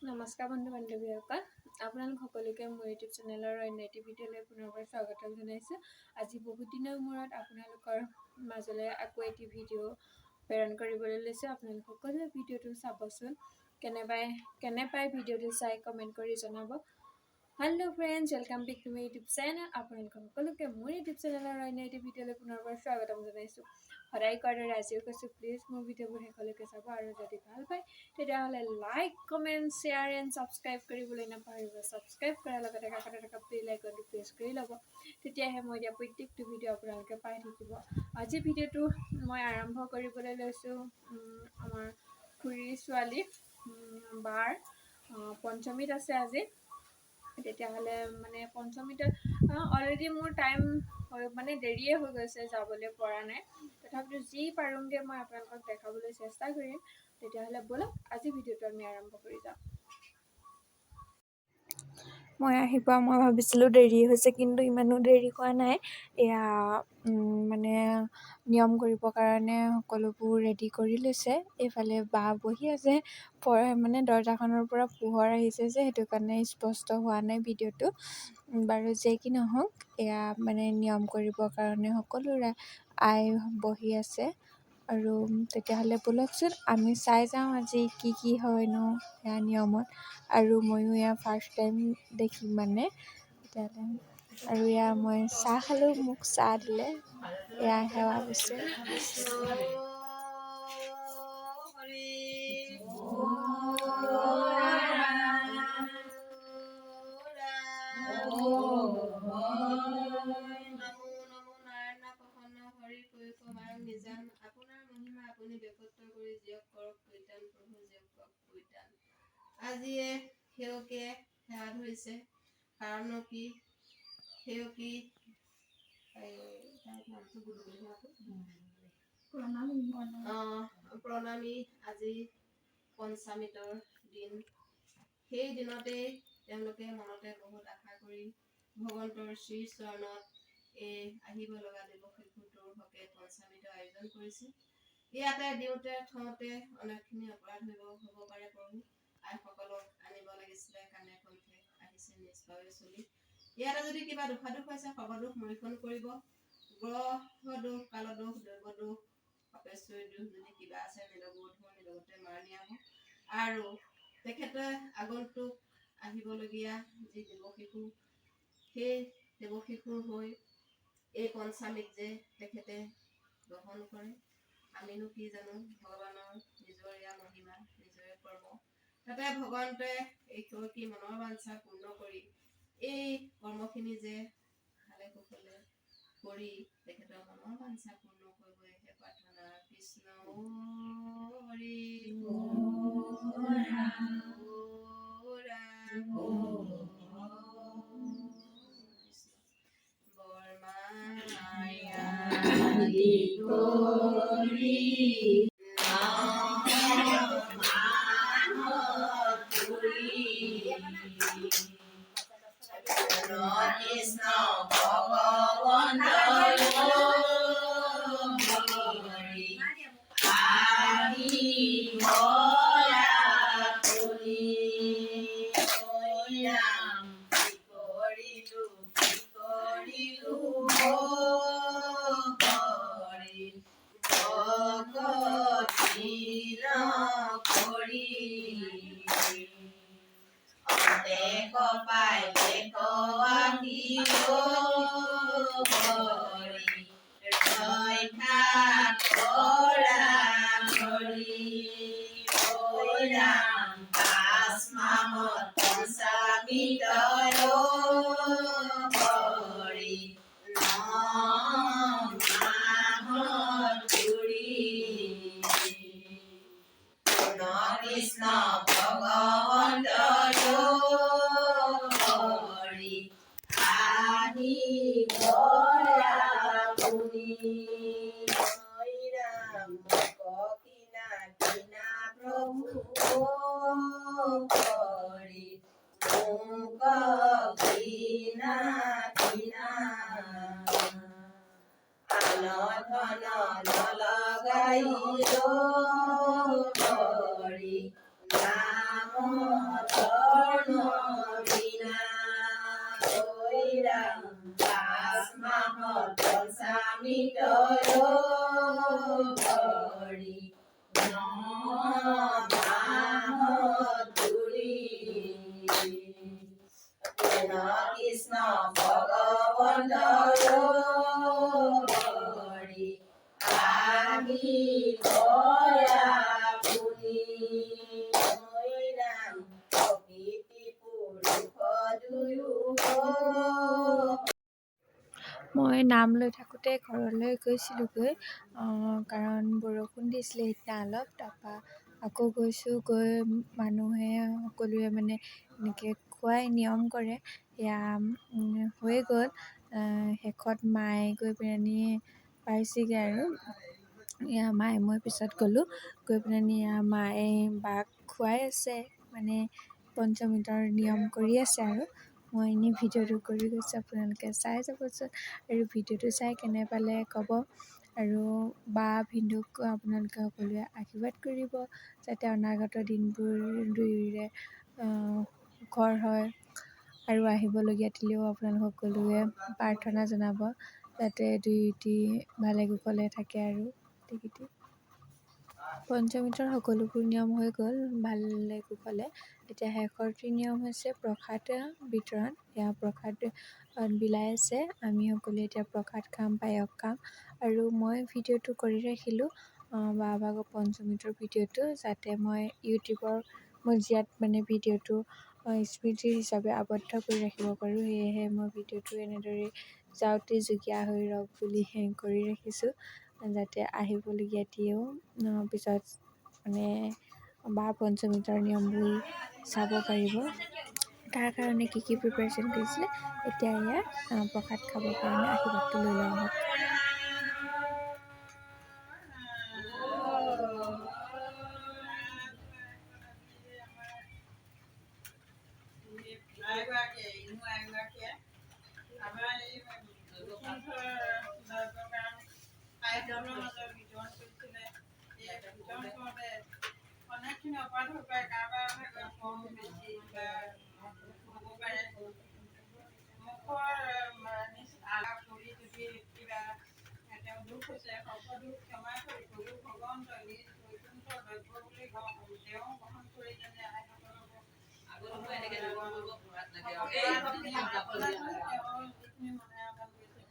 নমস্কাৰ বন্ধু বান্ধৱীসকল, আপোনালোক সকলোকে মোৰ ইউটিউব চেনেলৰ অন্য এটি ভিডিঅ'লৈ পুনৰবাৰ স্বাগতম জনাইছোঁ। আজি বহুত দিনৰ মূৰত আপোনালোকৰ মাজলৈ আকৌ এটি ভিডিঅ' প্ৰেৰণ কৰিবলৈ লৈছোঁ। আপোনালোক সকলোৱে ভিডিঅ'টো চাবচোন, কেনেবাই কেনে পায় ভিডিঅ'টো চাই কমেণ্ট কৰি জনাব। Hello friends, welcome back to my YouTube channel. আপোনালোক সকলোকে মোৰ ইউটিউব চেনেলৰ অন্য এটি ভিডিঅ'লৈ পুনৰবাৰ স্বাগতম জনাইছোঁ। সদায় কোৱাৰ দৰে আজিও কৈছোঁ, প্লিজ মোৰ ভিডিঅ'বোৰ শেষলৈকে চাব আৰু যদি ভাল পায়, তেতিয়াহ'লে like, comment, share and subscribe কৰিবলৈ নাপাহৰিব। ছাবস্ক্ৰাইব কৰাৰ লগতে কাষতে থকা বেল আইকনটো প্ৰেছ কৰি ল'ব, তেতিয়াহে মই দিয়া প্ৰত্যেকটো ভিডিঅ' আপোনালোকে পাই থাকিব। আজি ভিডিঅ'টো মই আৰম্ভ কৰিবলৈ লৈছোঁ আমাৰ খুৰীৰ ছোৱালী বাৰ পঞ্চমীত আছে আজি। তেতিয়াহ'লে মানে পঞ্চমীত অলৰেডি মোৰ টাইম মানে দেৰিয়ে হৈ গৈছে, যাবলৈ পৰা নাই। তথাপিতো যি পাৰোঁগৈ মই আপোনালোকক দেখাবলৈ চেষ্টা কৰিম। তেতিয়াহ'লে ব'লক, আজি ভিডিঅ'টো আমি আৰম্ভ কৰি যাওঁ। মই আহি পোৱা মই ভাবিছিলোঁ দেৰি হৈছে, কিন্তু ইমানো দেৰি হোৱা নাই। এয়া মানে নিয়ম কৰিবৰ কাৰণে সকলোবোৰ ৰেডি কৰি লৈছে। এইফালে বা বহি আছে। মানে দৰ্জাখনৰ পৰা পোহৰ আহিছে যে, সেইটো কাৰণে স্পষ্ট হোৱা নাই ভিডিঅ'টো। বাৰু, যে কি নহওক, এয়া মানে নিয়ম কৰিবৰ কাৰণে সকলো আই বহি আছে। আৰু তেতিয়াহ'লে ব'লকচোন, আমি চাই যাওঁ আজি কি কি হয়নো এয়া নিয়মত। আৰু ময়ো এয়া ফাৰ্ষ্ট টাইম দেখিম মানে। তেতিয়াহ'লে আৰু এয়া মই চাহ খালোঁ, মোক চাহ দিলে। এয়া সেৱা লৈছে। কৃষ্ণ হৰি ৰাম ৰাম। নমো নমো নাৰায়ণ প্ৰসন্ন হৰি কৈক নিজান, আপোনাৰ মহিমা আপুনি ব্যক্ত কৰি জীয়ক কৰক পৰিত্ৰাণ, প্ৰভু জীয়ক কৰক পৰিত্ৰাণ। আজিয়ে সেৱকে সেৱা ধৰিছে, কাৰণো কি? সেৱকী এই তাইৰ নামটো গুডু প্ৰণামী। আজি পঞ্চামৃতৰ দিন। সেই দিনতেই তেওঁলোকে মনতে বহুত আশা কৰি ভগৱন্তৰ শ্ৰীচৰণত এই আহিব লগা দেৱশিশুটোৰ হকে পঞ্চামৃত আয়োজন কৰিছে। ইয়াতে দিওঁতে থওঁতে অনেকখিনি অপৰাধ হ'ব পাৰে। প্ৰভু, আইসকলক আনিব লাগিছিলে, কাণে কণ্ঠে আহিছে নিজ পাৱে চলি। ইয়াতে যদি কিবা দোষাদোষ হৈছে, সৰ্বদোষ মৰিষণ কৰিব। গ্ৰহ দোষ, কালদোষ, দৈৱ দোষ, অপেশ্বৰী দোষ যদি কিবা আছে, নিলগত নিলগতে মাৰ নিয়াব। আৰু তেখেতে আগন্তুক আহিবলগীয়া যি দেৱশিশু, সেই দেৱশিশুৰ হৈ এই পঞ্চামৃত যে তেখেতে গ্ৰহণ কৰে। আমিনো কি জানো, ভগৱানৰ নিজৰ এয়া মহিমা, নিজৰে কৰ্ম। তাতে ভগৱন্তে এই সেৱকী মনৰ বাঞ্ছা পূৰ্ণ কৰি এই কৰ্মখিনি যে ভালে কুশলে কৰি তেখেতৰ মনৰ বাঞ্ছা পূৰ্ণ কৰিব, এহে প্ৰাৰ্থনা। কৃষ্ণ হৰি ৰাম ৰাম কৃষ্ণ। বৰমায়া কৰি মাহত পুৰি কৃষ্ণ ভগৱন্ত হৰি আহিব আপুনি। ৰাম, কি কৰিলো, কি কৰিলো হৰি, ভকতি নকৰি। অন্তে পাইলে আসিব হৰি, ৰক্ষা কৰা হৰি। ৰাম, 5 মাহত পঞ্চামৃত হৰি, ন মাহত পুৰি। কৃষ্ণ ভগৱন্ত হৰি আহিব আপুনি। ৰাম, কিনা কিনা প্ৰভু হৰি, মোক কিনা কিনা। আন ধন নলগাইল হৰি নাম। ধৰ্ম বিনা। ঐ ৰাম, 5 মাহত পঞ্চামৃত ভৰি 9 মাহত পুৰি। কৃষ্ণ ভগৱন্ত হৰি আহি আপুনি। ঐ ৰাম, প্ৰকৃতি পুৰুষ দুয়ো। মই নাম লৈ থাকোঁতে ঘৰলৈ গৈছিলোঁগৈ, কাৰণ বৰষুণ দিছিলে সেইদিনা অলপ। তাৰপৰা আকৌ গৈছোঁ, গৈ মানুহে সকলোৱে মানে এনেকৈ খুৱাই নিয়ম কৰে, সেয়া হৈয়ে গ'ল। শেষত মায়ে গৈ পেলানি পাইছেগৈ আৰু এয়া মায়ে মই পিছত গ'লোঁ, গৈ পেলানি এয়া মায়ে বাক খুৱাই আছে, মানে পঞ্চমৃতৰ নিয়ম কৰি আছে। আৰু মই এনেই ভিডিঅ'টো কৰি গৈছোঁ, আপোনালোকে চাই যাবচোন আৰু ভিডিঅ'টো চাই কেনে পালে ক'ব। আৰু বা ভিনদেউক আপোনালোকে সকলোৱে আশীৰ্বাদ কৰিব, যাতে অনাগত দিনবোৰ দুয়োৰে সুখৰ হয়। আৰু আহিবলগীয়া দিলেও আপোনালোক সকলোৱে প্ৰাৰ্থনা জনাব, যাতে দুয়োটি ভালে কুশলে থাকে। আৰু গোটেইকেইটি পঞ্চমৃতৰ সকলোবোৰ নিয়ম হৈ গ'ল ভালে কুশলে। এতিয়া শেষৰটো নিয়ম হৈছে প্ৰসাদ বিতৰণ। এয়া প্ৰসাদ বিলাই আছে, আমি সকলোৱে এতিয়া প্ৰসাদ খাম, পায়স খাম। আৰু মই ভিডিঅ'টো কৰি ৰাখিলোঁ বা ভাগৰ পঞ্চমৃতৰ ভিডিঅ'টো, যাতে মই ইউটিউবৰ মজিয়াত মানে ভিডিঅ'টো স্মৃতি হিচাপে আবদ্ধ কৰি ৰাখিব পাৰোঁ। সেয়েহে মই ভিডিঅ'টো এনেদৰে যাওঁতে যুগীয়া হৈ ৰওক বুলি কৰি ৰাখিছোঁ, যাতে আহিবলগীয়াটিয়েও পিছত মানে বা পঞ্চমৃতৰ নিয়মবোৰ চাব পাৰিব। তাৰ কাৰণে কি কি প্ৰিপেৰেশ্যন কৰিছিলে। এতিয়া এয়া প্ৰসাদ খাবৰ কাৰণে আশীৰ্বাদটো লৈ লওঁ আহক। আমাৰ এই বিতৰণ কৰিছিলে, এই বিতৰণ কৰোঁতে অনেকখিনি অপৰাধ হ'ব পাৰে, কাৰোবাৰ ভাগত কম বেছি বা হ'ব পাৰে। মুখৰ কৰি যদি কিবা তেওঁ দুখ হৈছে, সৰ্বদোষ ক্ষমা কৰি প্ৰভু ভগৱন্ত নিজ বৈকুণ্ঠ দ্ৰব্য বুলি তেওঁ গ্ৰহণ কৰি যেনে আইসকলক যিখিনি মনে আহ্বান কৰিছে।